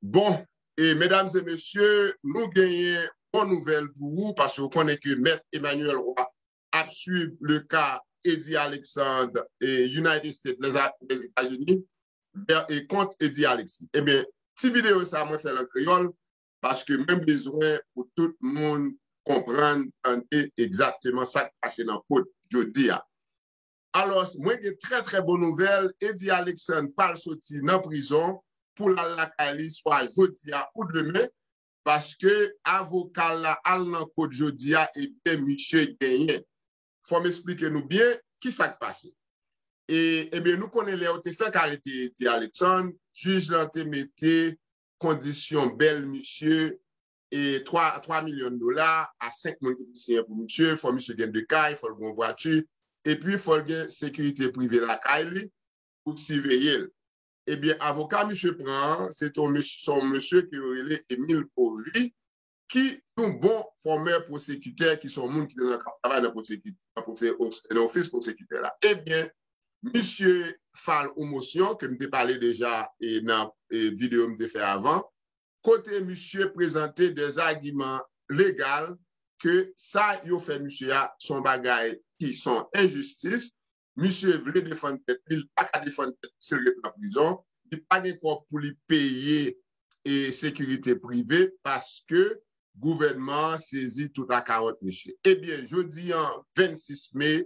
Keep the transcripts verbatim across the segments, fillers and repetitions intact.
Bon, e medam e mesye, nou genyen bon nouvèl pou ou, paske ou konnen ke Mèt Emmanuel Roy ap swiv le ka Eddy Alexandre e United States, Lèzetazini, e kont Eddy Alexis. Ebyen, ti videyo sa mwen fè l an kreyòl, paske mwen bezwen pou tout moun konprann, tande egzakteman sa k pase nan kot jodi a. Alò, mwen gen trè trè bon nouvèl, Eddy Alexandre pral soti nan prizon pou l al lakay li swa jodi a ou demen, paske avoka l la al nan kot jodi a, ebyen misye genyen. Fò m esplike nou byen ki sa k pase. E, ebyen, nou konnen lè yo te fèk arete Eddy Alexandre, jij lan te mete kondisyon bèl misye e twa, twa milyon dola a senk moun ki te siyen pou misye, fò misye gen de kay, fò l gen yon vwati, epi fò l gen sekirite prive lakay li pou siveye l. Ebyen, avoka misye pran an, se yon mesye ke yo rele Emile Bovy, ki yon bon fòmè pwosekitè, ki se yon moun ki te nan kap travay nan pwosekitè, nan ofis pwosekitè la. Ebyen, misye file yon mosyon ke m te pale deja e nan e videyo m te fè avan, kote misye prezante de zagiman legal ke sa yo fè misye a se yon bagay ki se yon enjistis. Misye vle defann tèt li, li pa ka defann tèt li si l ret nan prizon. Li pa gen kòb pou li peye e sekirite prive paske gouvènman an sezi tout akawont misye. Ebyen, jodi a, vennsis me,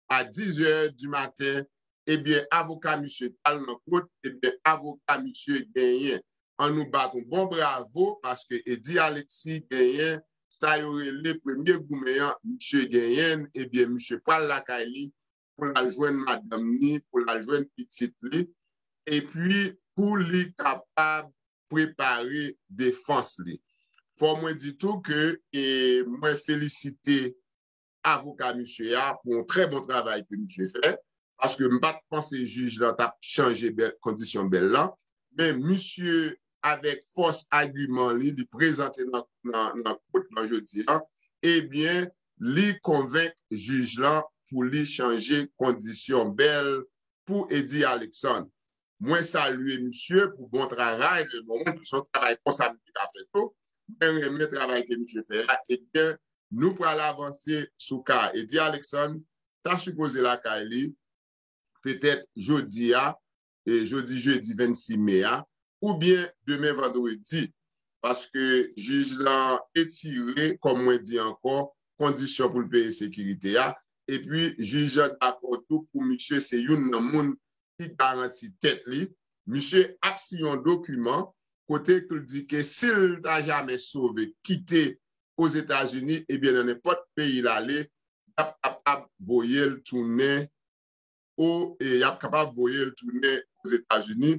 a dizè di maten, ebyen, avoka misye t al nan kot, ebyen, avoka misye genyen. An nou bat yon bon bravo, paske Eddy Alexis genyen sa yo rele premye goumen an, misye genyen, ebyen, misye pral lakay li pou l al jwenn madanm li, pou l al jwenn pitit li, epi pou li kapab prepare defans li. Fò mwen di tou ke e, mwen felisite avoka misye a pou yon trè bon travay ke misye fè, paske m pa t panse jij lan t ap chanje bèl, kondisyon bèl lan, men misye avèk fòs agiman li, li prezante nan, nan, nan kot lan jodi a, ebyen, li konvenk jij lan pou li chanje kondisyon bèl pou Eddy Alexandre. Mwen salye misye pou bon travay, men bon, mwen se yon travay konsa misye ka fè tou, mwen renmen travay ke misye fè a, ebyen, nou pral avanse sou ka Eddy Alexandre, ta sipoze lakay li, petèt jodi a, e jodi jedi vennsis me a, oubyen demen vandredi, paske jij lan etire, kòm mwen di ankò, kondisyon pou l peye sekirite a, epi jij lan dakò tou pou misye se youn nan moun ki garanti tèt li. Misye ap siyen yon dokiman kote ke l di ke si l ta jamè sove kite Ozetazini, ebyen nan nenpòt peyi l ale, y ap kapab voye l tounen o, e y ap kapab voye l tounen Ozetazini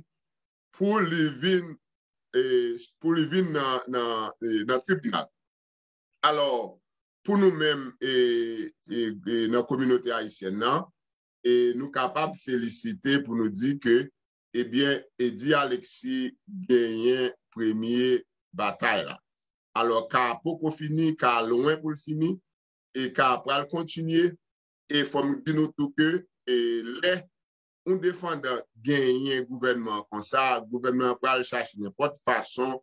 pou li vin, e, pou li vin nan, nan, e, nan tribinal. Alò, pou nou menm, e, e, e, nan kominote ayisyèn nan, e, nou kapab felisite pou nou di ke, ebyen, Eddy Alexis genyen premye batay la. Alò, ka a poko fini, ka a lwen pou l fini, e ka a pral kontinye, e fò m di nou tou ke, e lè yon defandan genyen gouvènman an konsa, gouvènman an pral chache nenpòt fason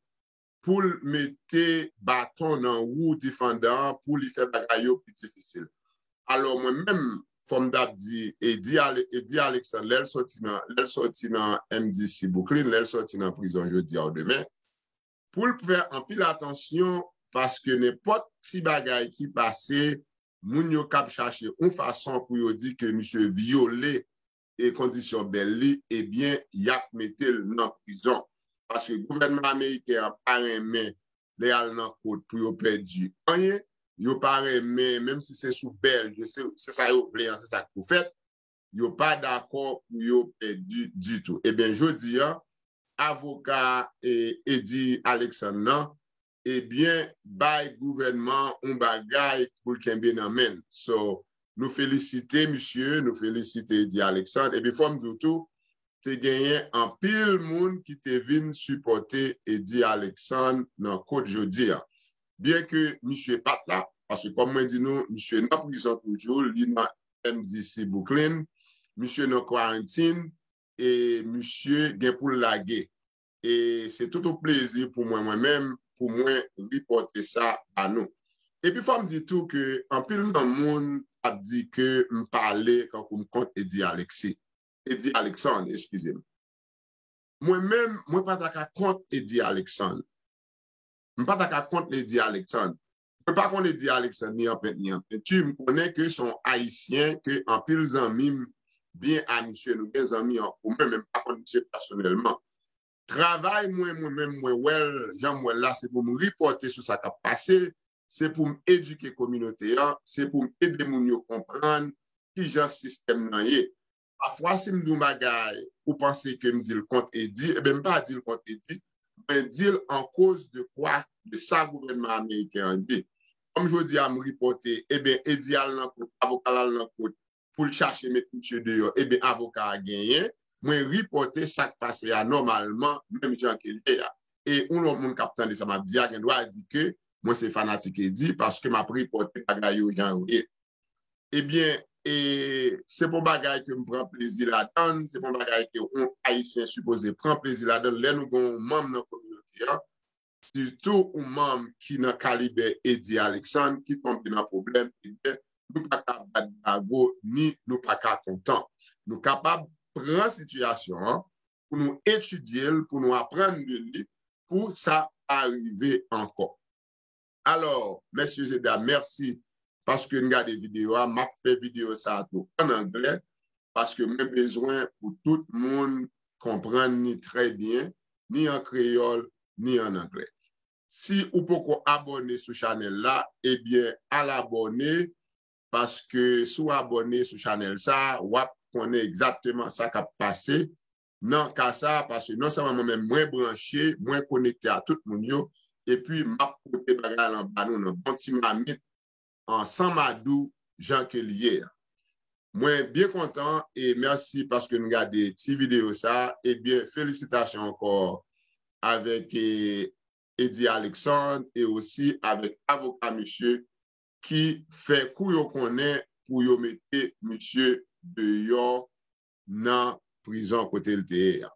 pou l mete baton nan wou defandan an, pou li fè bagay yo pi difisil. Alò, mwen menm, fò m t ap di, Eddy Ale-, Eddy Alexandre, lè l soti nan, lè l soti nan M D C Brooklyn, lè l soti nan prizon jodi a ou demen, pou l fè anpil atansyon, paske nenpòt ti bagay ki pase, moun yo k ap chache yon fason pou yo di ke misye vyole e kondisyon bèl li, ebyen, y ap mete l nan prizon. Paske gouvènman ameriken an pa renmen lè y al nan kot pou yo pèdi anyen, yo pa renmen, menm si se sou bèl, se, se sa yo vle an, se sa k pou fèt, yo pa dakò pou yo pèdi ditou. Ebyen, jodi a, avoka, e, Eddy Alexandre nan, ebyen, bay gouvènman yon bagay pou l kenbe nan men l. So, nou felisite misye, nou felisite Eddy Alexandre. Epi fò m di w tou, te genyen anpil moun ki te vin sipòte Eddy Alexandre nan kot jodi a. Byen ke misye pa t la, paske kòm mwen di nou, misye nan prizon toujou, li nan M D C Brooklyn, misye nan kwarantin, e misye gen pou l lage. E se tout yon plezi pou mwen, mwen menm, pou mwen ripòte sa ba nou. Epi fò m di tou ke anpil nan moun ap di ke m pale kankou m kont Eddy Alexis. Eddy Alexandre, eskize m. Mwen menm, mwen pa ta ka kont Eddy Alexandre. M pa ta ka kont Eddy Alexandre. Mwen pa konn Eddy Alexandre ni an pent ni an penti. M konnen ke se yon Ayisyen ke anpil zanmi m byen a misye. Nou gen zanmi an komen, men m pa konn misye pèsonèlman. Travay mwen, mwen menm, mwen wè l, jan m wè l la, se pou m ripòte sou sa k ap pase, se pou m edike kominote an, se pou m ede moun yo konprann kijan sistèm nan ye. Pafwa, si m di yon bagay, ou panse ke m di l kont Eddy, ebyen, m pa di l kont Eddy, mwen di l an koz de kwa, de sa gouvènman ameriken an di. Kòm jodi a, m ripòte, ebyen, Eddy al nan kot, avoka l al nan kot, pou l chache met misye deyò, ebyen, avoka a genyen, mwen ripòte sa k pase a nòmalman, menm jan ke l ye a. E yon lòt moun k ap tande sa m ap di a, gen dwa di ke mwen se fanatik Eddy, paske m ap ripòte bagay yo jan yo ye. Ebyen, e, se pa yon bagay ke m pran plezi ladan l, se pa yon bagay ke yon Ayisyen sipoze pran plezi ladan l. Lè nou gen yon manm nan kominote an, sitou yon manm ki nan kalibè Eddy Alexandre, ki tonbe nan pwoblèm, ebyen, nou pa ka bat bravo, ni nou pa ka kontan. Nou kapab pran sitiyasyon an pou nou etidye l, pou nou aprann de li, pou sa pa rive ankò. Alò, mesye e dam, mèsi paske n gade videyo a. M ap fè videyo sa a tou ann anglè, paske mwen bezwen pou tout moun konprann ni trè byen, ni an kreyòl, ni ann anglè. Si ou poko abòne sou chanèl la, ebyen, al abòne, paske si w abòne sou chanèl sa a, w ap konnen egzakteman sa k ap pase nan ka sa a, paske non sèlman mwen menm mwen branche, mwen konekte a tout moun yo, epi m ap pote bagay lan ba nou nan bon ti mamit, an san madou, jan ke l ye a. Mwen byen kontan e mèsi paske n gade ti videyo sa a. Ebyen, felisitasyon ankò avèk, e, Eddy Alexandre e osi avèk avoka misye ki fè kou yo konnen pou yo mete misye deyò nan prizon kote l te ye a.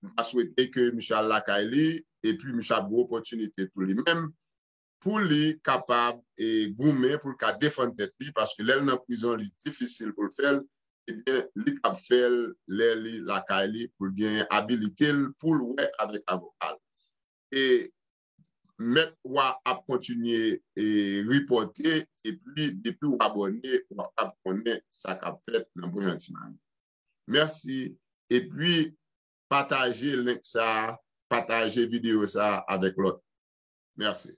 M ta swete ke misye al lakay li, epi misye ap gen opòtinite tou li menm, pou li kapab, e, goumen, pou l ka defann tèt li, paske lè l nan prizon, li difisil pou l fè l, ebyen, li k ap fè l lè li lakay li, pou l gen abilite l, pou l wè avèk avoka l. E mèt wa ap kontinye, e, ripòte, epi depi w abòne, w ap konnen sa k ap fèt nan bon jan ti mami. Mèsi, epi pataje link sa a, pataje videyo sa a avèk lòt. Mèsi.